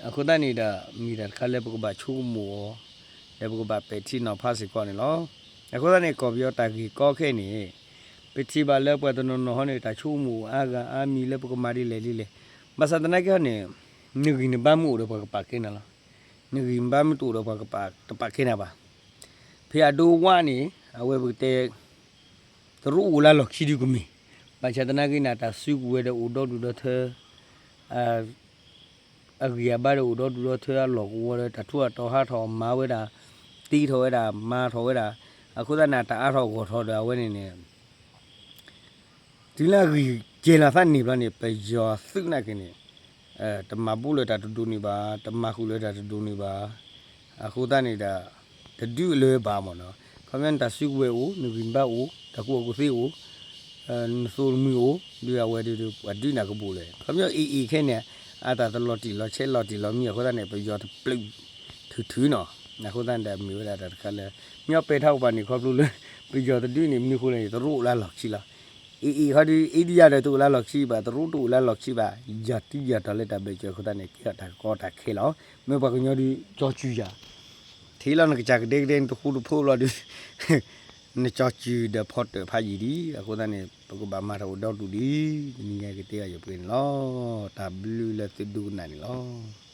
အဃိသတးန့ၣ်ဒီး မ့ၢ်တၢ်တခါလၢပကဘၣ်ဆိကမိၣ်အီၤ ဒီးပကဘၣ်ပဲာ်ထံနီၤဖးစ့ၢ်ကီးန့ၣ်လီၤ. အဃိသတးန့ၣ် ကီၢ်ပယီၤတၢ်ဂ့ၢ်ကီခဲအံၤန့ၣ် ပထံၣ်ဘၣ်လၢပှၤတနီၤနီၤဟီန့ၣ် တၢ်ဆိကမိၣ်အါဂၤအါမံၤလၢပကမၤဒ်လဲၣ်ဒ်လဲၣ်, ဘၣ်ဆၣ်သနာ်က့ဟီန့ၣ် နဂံၢ်နဘါမ့ၢ်အိၣ်ဒီးပှၤကပာ်ကဲနၤလီၤ. နဂံၢ်နဘါမ့ၢ်တအိၣ်ဒီးပှၤကပာ်တပာ်ကဲနၤဘၣ်. ဖဲအဒိဝါန့ၣ် အဝဲပကတဲ တရူးအိၣ်လၢလီၢ်ခံဒုကမ့ၢ်, ဘၣ်ဆၣ်သနာ်က့န့ၣ် တၢ်စုကဝဲၤဒီးအိၣ်ဒီဒူၣ်ဒီထၢ အဂံၢ်အဘါဒီးအိၣ်ဒီဒူၣ်ဒီထၢ အလီၢ်ကဝီၤဒီး တၢ်ထူးတၢ်တီၤဟးထီၣ်မၤဝဲဒၣ် တ့ထီၣ်ဝဲဒၣ် မၤထီၣ်ဝဲဒၣ်, အဃိသတးန့ၣ် တၢ်အါထီၣ်ဂီၢ်ထီၣ်ဒီးအဝဲန့ၣ်န့ၣ် တုၤလၢအဂံၢ်ကဲၤလီၤသးန့ၣ်ဘျီန့ၣ် ပယီၤသုးနာ်က့န့ၣ် တမၤဘူၣ်လၢတၢ်တဒိးန့ၢ်ဘၣ်, တမၤဃုာ်လၢတၢ်တဒိးန့ၢ်ဘၣ်. အဃိသတးန့ၣ်ဒီး တဒုးလၢၤဘၣ်မ့ၢ်နီၤ. ခီပညီနတၢ်စုကဝဲၤအိၣ်, နဂံၢ်နဘါအိၣ်, တၢ်ကူၣ်ဘၣ်ကူၣ်သ့အိၣ်, နသိၣ်နမှံၤအိၣ်, ဒုးအဝဲဒုး ပှၤဒုးနၤကဘူးလဲၣ်. ခီပညီ AA ခဲန့ၣ် အတၢ်တလီၤတံၢ်လီၤဆဲးလီၤတံၢ်လီၤမံအဃိသတးန့ၣ် ပယီၤတပျုာ်ထုးထုးနီၤ. အဃိသတးန့ၣ်ဒီးမ့ၢ်ဝဲဒၣ်တၢ်တခါလၢ မ့ၢ်အီၣ်ပဲာ်ထးအိၣ်ပာ်န့ၣ်ခီဖျိလၢ ပယီၤတဒုးန့ၣ် မနုၤအဃိလဲၣ်န့ၣ် တရူးအိၣ်လၢလီၢ်ခံလီၤ. AA ခီဒုး India ဒီးတအိၣ်လၢလီၢ်ခံဘၣ်, တရူးတအိၣ်လၢလီၢ်ခံဘၣ်, ယၤတံၢ်ယၤတီၤလၢတၢ်ဘၢၣ်စၢၤအဃိသတးန့ၣ် ကဲထီၣ်တၢ်ကီတၢ်ခဲလီၤ. မ့ၢ်ပှၤကညီဒုး ကၠီစုယၤ ထံၣ်လီၤနကစၢ်ကဒဲကဒဲန့ၣ် တဃူတဖိးဘျီဒုး နကၠီစုၤဒီးဖီတၢၣ်ဖးယံာ်ဒံး, အဃိသတးန့ၣ် ပကဘၣ်မၤတၢ်အိၣ်ဒီဒူၣ်ဒံး, တနံၤညါကတဲအီၤယပှဲၤန့ၣ်လီၤ. တၢ်ဘျုးလၢသုဒိကနၣ်န့ၣ်လီၤ.